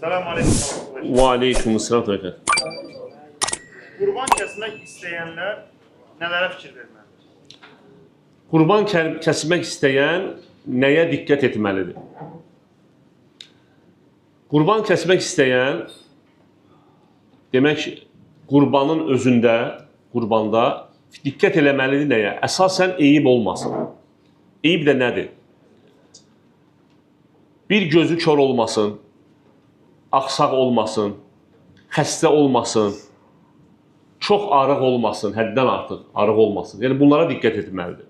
Salam aleyküm. Və aleykümselam və rəhmətullah. Qurban kəsmək istəyənlər nələrə fikir verməlidir? Qurban kəsmək istəyən nəyə diqqət etməlidir? Qurban kəsmək istəyən, demək, qurbanın özündə, qurbanda diqqət eləməlidir nəyə? Əsasən eyib olmasın. Eyib də nədir? Bir gözü kör olmasın, axsaq olmasın, xəstə olmasın, çox arıq olmasın, həddən artıq arıq olmasın. Yəni bunlara diqqət etməlidir.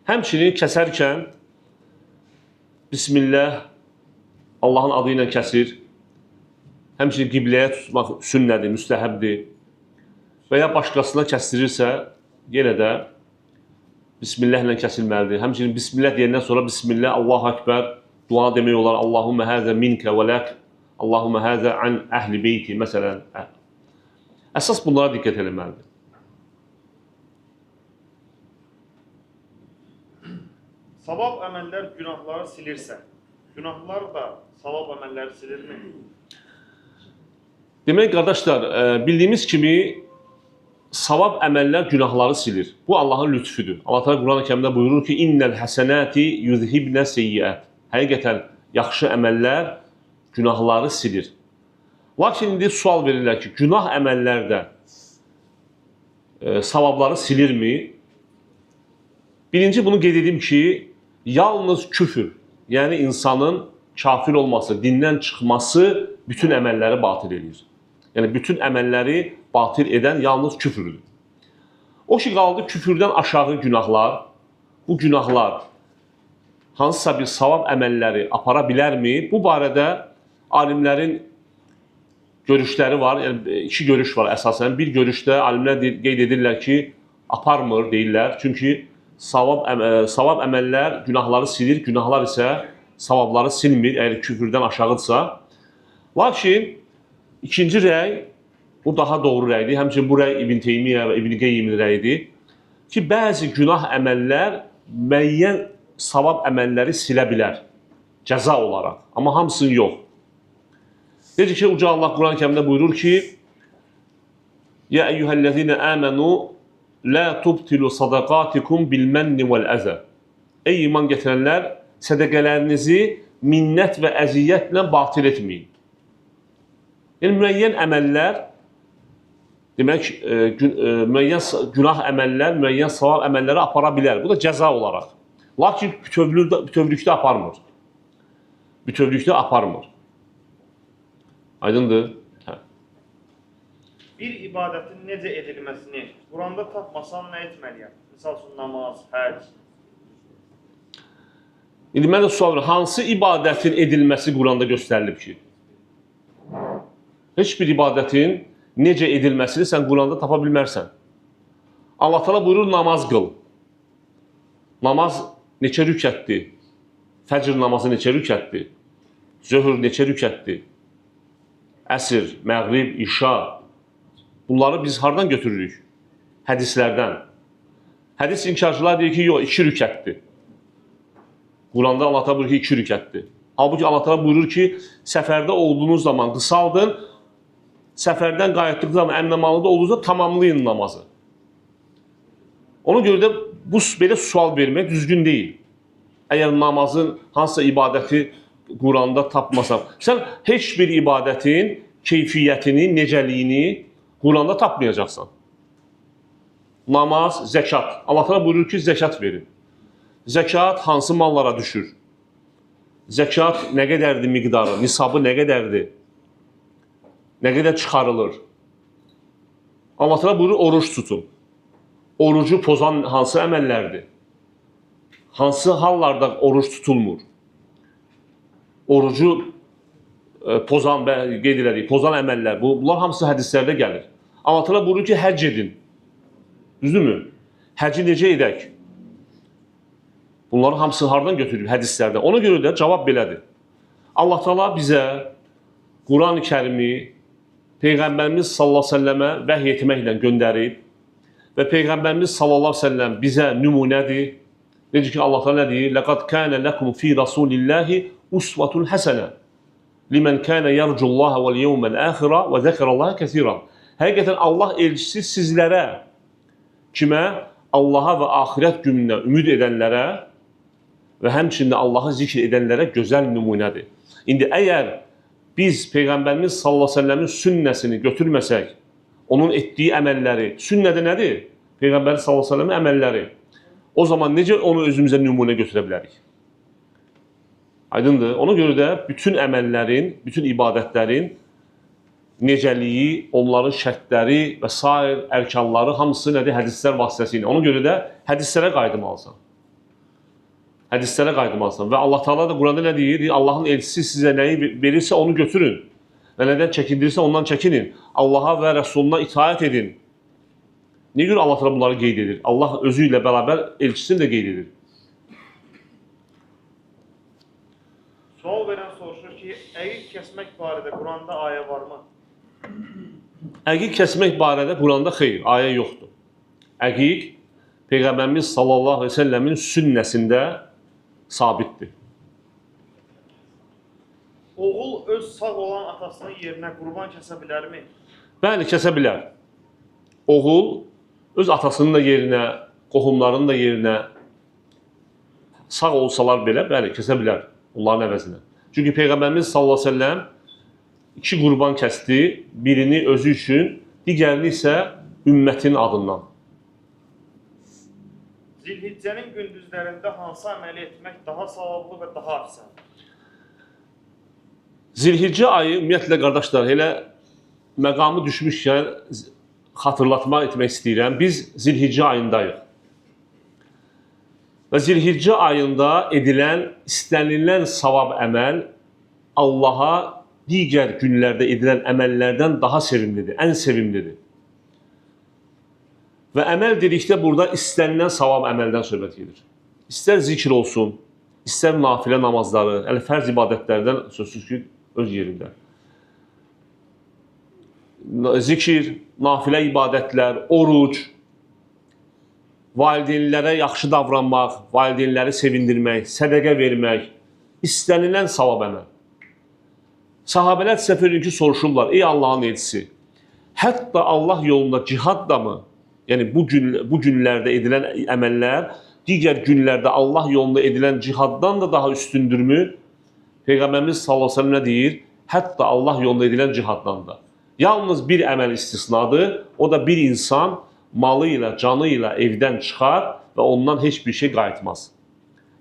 Həmçinin kəsərkən Bismillah Allahın adı ilə kəsir. Həmçinin qibləyə tutmaq sünnədir, müstəhəbdir. Və ya başqasına kəsdirirsə, yenə də Bismillah ilə kəsilməlidir. Həmçinin Bismillah deyəndən sonra Bismillah, Allahu Ekber dua demək olar. Allahumma həzə minkə və lək, Allahumma həzə an əhli beyti məsələn. Əsas bunlara diqqət eləməlidir. Savab əməllər günahları silirsə, günahlar da savab əməlləri silirmi? Demək qardaşlar, bildiyimiz kimi savab əməllər günahları silir. Bu Allahın lütfüdür. Allah Teala Quran-ı Kərimdə buyurur ki: "İnnel hasenati yuzhibne seyyiat." Həqiqətən yaxşı əməllər günahları silir. Lakin indi sual verirlər ki, günah əməllər də savabları silirmi? Birinci bunu qeyd edim ki, yalnız küfür, yəni insanın kafir olması, dindən çıxması bütün əməlləri batil edir. Yəni bütün əməlləri batil edən yalnız küfürdür. O ki qaldı küfürdən aşağı günahlar, bu günahlar hansısa bir savab əməlləri apara bilərmi? Bu barədə alimlərin görüşləri var. Yəni iki görüş var əsasən. Bir görüşdə alimlər qeyd edirlər ki, aparmır deyirlər. Çünki savab əməllər günahları silir, günahlar isə savabları silmir, əgər küfürdən aşağıdırsa. Lakin ikinci rəy, bu daha doğru rəydir. Həmçinin bu rəy İbn Teymiyyə və İbn Qeyyimin rəyidir ki, bəzi günah əməllər müəyyən savab əməlləri silə bilər cəza olaraq, amma hamısını yox. Necə ki, Uca Allah Quran-ı Kərimdə buyurur ki, Ya eyyuhəl-ləzinə əmənu la tubtilu sadaqatikum bil-mənni vəl-əzə. Ey iman gətirənlər, sədəqələrinizi minnət və əziyyətlə batil etməyin. Yəni, müəyyən əməllər, demək, müəyyən günah əməllər, müəyyən savab əməlləri apara bilər. Bu da cəza olaraq. Lakin bütövlükdə aparmır. Bütövlükdə aparmır. Aydındır? Hə. Bir ibadətin necə edilməsini Quranda tapmasam nə etməliyəm? Misal üçün namaz, həcc. İndi mən də sual verirəm, hansı ibadətin edilməsi Quranda göstərilib ki? Heç bir ibadətin necə edilməsini sən Quranda tapa bilmərsən. Allah Teala buyurur, namaz qıl. Namaz neçə rükətdir? Fəcr namazı neçə rükətdir? Zöhr neçə rükətdir? Əsr, məğrib, işa. Bunları biz hardan götürürük? Hədislərdən. Hədis inkarcılar deyir ki, yox, 2 rükətdir. Quranda Allah Teala buyurur ki, 2 rükətdir. Halbuki Allah Teala buyurur ki, səfərdə olduğunuz zaman qısaldın, səfərdən qayıtdıqda zaman əmnəmanlıda olduğunuzda tamamlayın namazı. Ona görə də bu belə sual vermək düzgün deyil. Əgər namazın hansısa ibadəti Quranda tapmasan, sən heç bir ibadətin keyfiyyətini, necəliyini Quranda tapmayacaqsan. Namaz, zəkat. Allah Teala buyurur ki, zəkat verin. Zəkat hansı mallara düşür? Zəkat nə qədərdir miqdarı, nisabı nə qədərdir? Nə qədər çıxarılır? Allah Teala buyurur, oruç tutun. Orucu pozan hansı əməllərdir? Hansı hallarda oruç tutulmur? Orucu pozan, qeyd elədik, pozan əməllər, bunlar hamısı hədislərdə gəlir. Allah Teala buyurur ki, həcc edin. Düzdürmü? Həcci necə edək? Bunların hamısı hardan götürülür? Hədislərdə. Ona görə də cavab belədir. Allah Teala bizə Quran-ı Kərimi Peyğəmbərimiz sallallahu əleyhi və səlləmə vəhy etməklə göndərib və Peyğəmbərimiz sallallahu əleyhi və səlləm bizə nümunədir. Necə ki Allah Teala nə deyir? Ləqad kana lekum fi rasulillahi usvatun hasenə. Limen kana yercullaha vel yevmel ahira ve zekerallaha kesiran. Həqiqətən Allah elçisi sizlərə, kimə? Allaha və axirət gününə ümid edənlərə və həmçinin Allahı zikr edənlərə gözəl nümunədir. İndi əgər biz Peyğəmbərimiz sallallahu əleyhi və səlləmin sünnəsini götürməsək, onun etdiyi əməlləri, sünnədə nədir? Peyğəmbər sallallahu əleyhi və səlləmin əməlləri. O zaman necə onu özümüzə nümunə götürə bilərik? Aydındır? Ona görə də bütün əməllərin, bütün ibadətlərin necəliyi, onların şərtləri və sair ərkanları hamısı nədir? Hədislər vasitəsilə. Ona görə də hədislərə qayıtmalısan. Hədislərə qayıtmalısan. Və Allah Teala da Quranda nə deyir? Deyir, Allahın elçisi sizə nəyi verirsə onu götürün. Və nədən çəkindirirsə ondan çəkinin. Allaha və Rəsuluna itaət edin. Niyə görə Allah Teala bunları qeyd edir? Allah özü ilə bərabər elçisini də qeyd edir. Sual verən soruşur ki, əqiq kəsmək barədə Quranda ayə varmı? Əqiq kəsmək barədə Quranda xeyr, ayə yoxdur. Əqiq Peyğəmbərimiz sallallahu əleyhi və səlləmin sünnəsində sabitdir. Oğul öz sağ olan atasının yerinə qurban kəsə bilərmi? Bəli, kəsə bilər. Oğul öz atasının da yerinə, qohumlarının da yerinə sağ olsalar belə, bəli, kəsə bilər onların əvəzinə. Çünki Peyğəmbərimiz sallallahu əleyhi və səlləm iki qurban kəsdi, birini özü üçün, digərini isə ümmətinin adından. Zilhiccənin gündüzlərində hansı əməli etmək daha savablı və daha əfsəldir? Zilhiccə ayı ümumiyyətlə qardaşlar, elə məqamı düşmüşkən xatırlatma etmək istəyirəm. Biz Zilhiccə ayındayıq. Və Zilhiccə ayında edilən, istənilən savab əməl Allaha digər günlərdə edilən əməllərdən daha sevimlidir, ən sevimlidir. Və əməl dedikdə burada istənilən savab əməldən söhbət gedir. İstər zikr olsun, istər nafilə namazları, yəni fərz ibadətlərdən sözsüz ki, öz yerində. Zikir, nafilə ibadətlər, oruc, valideynlərə yaxşı davranmaq, valideynləri sevindirmək, sədəqə vermək, istənilən savab əməl. Sahabələr səfərin ki, soruşurlar, ey Allahın elçisi, hətta Allah yolunda cihad da mı? Yəni bu günlərdə edilən əməllər digər günlərdə Allah yolunda edilən cihaddan da daha üstündürmü? Peyğəmbərimiz sallallahu əleyhi və səlləm nə deyir? Hətta Allah yolunda edilən cihaddan da. Yalnız bir əməl istisnadır. O da bir insan malı ilə, canı ilə evdən çıxar və ondan heç bir şey qayıtmaz.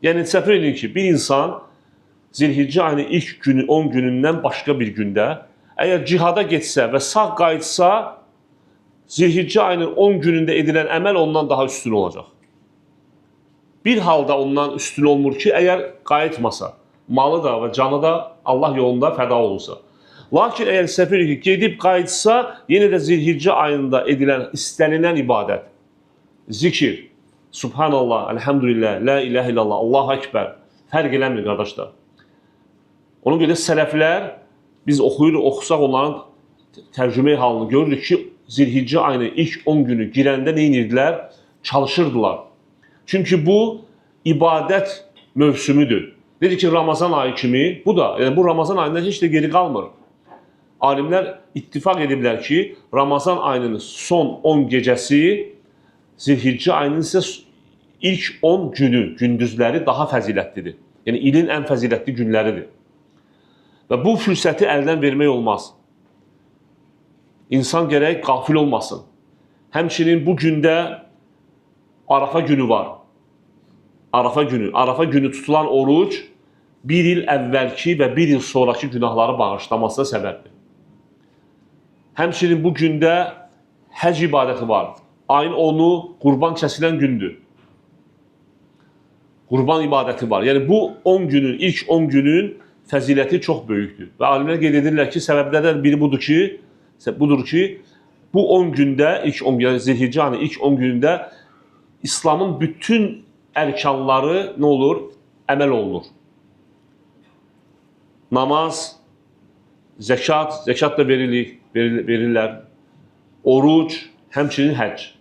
Yəni təsəvvür edin ki, bir insan Zilhiccə ayının ilk günü, 10 günündən başqa bir gündə əgər cihada getsə və sağ qayıtsa, Zilhiccə ayının 10 günündə edilən əməl ondan daha üstün olacaq. Bir halda ondan üstün olmur ki, əgər qayıtmasa, malı da və canı da Allah yolunda fəda olunsa. Lakin əgər səfir ki, gedib qayıtsa, yenə də Zilhiccə ayında edilən, istənilən ibadət, zikir, Subhanallah, Elhamdülillah, La ilahe illallah, Allahu Ekber, fərq eləmir qardaşlar. Ona görə sələflər, biz oxuyuruq, oxusaq onların tərcümə halını görürük ki, Zilhiccə ayının ilk 10 günü girəndə nə edirdilər? Çalışırdılar. Çünki bu ibadət mövsümüdür. Dedi ki, Ramazan ayı kimi, bu da, yəni bu Ramazan ayından heç də geri qalmır. Alimlər ittifaq ediblər ki, Ramazan ayının son 10 gecəsi, Zilhiccə ayının isə ilk 10 günü, gündüzləri daha fəzilətlidir. Yəni ilin ən fəzilətli günləridir. Və bu fürsəti əldən vermək olmaz. İnsan gərək qafil olmasın. Həmçinin bu gündə Arafa günü var. Arafa günü. Arafa günü tutulan oruc bir il əvvəlki və bir il sonraki günahları bağışlamasına səbəbdir. Həmçinin bu gündə həcc ibadəti var. Ayın 10-u qurban kəsilən gündür. Qurban ibadəti var. Yəni bu 10 günün, ilk 10 günün fəziləti çox böyükdür. Və alimlər qeyd edirlər ki, səbəblərdən biri budur ki, bu 10 gündə, ilk 10 gün, Zilhiccə ayının ilk 10 günündə İslamın bütün ərkanları nə olur? Əməl olunur. Namaz, zəkat, zəkat da verirlər. Oruc, həmçinin həcc.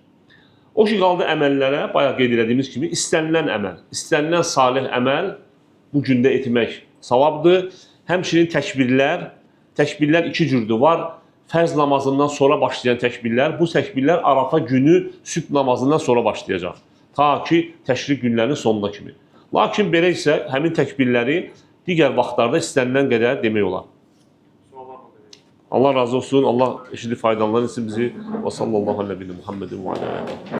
O ki qaldı əməllərə, bayaq qeyd elədiyimiz kimi istənilən əməl, istənilən salih əməl bu gündə etmək savabdır. Həmçinin təkbirlər, təkbirlər iki cürdür. Var fərz namazından sonra başlayan təkbirlər. Bu təkbirlər Arafa günü sübh namazından sonra başlayacaq. Ta ki təşrik günlərinin sonuna kimi. Lakin belə isə həmin təkbirləri digər vaxtlarda istənilən qədər demək olar. Suallar o qədər. Allah razı olsun. Allah eşidib faydalandırsın bizi. Və sallallahu ələbi Muhammedin və alə alihi.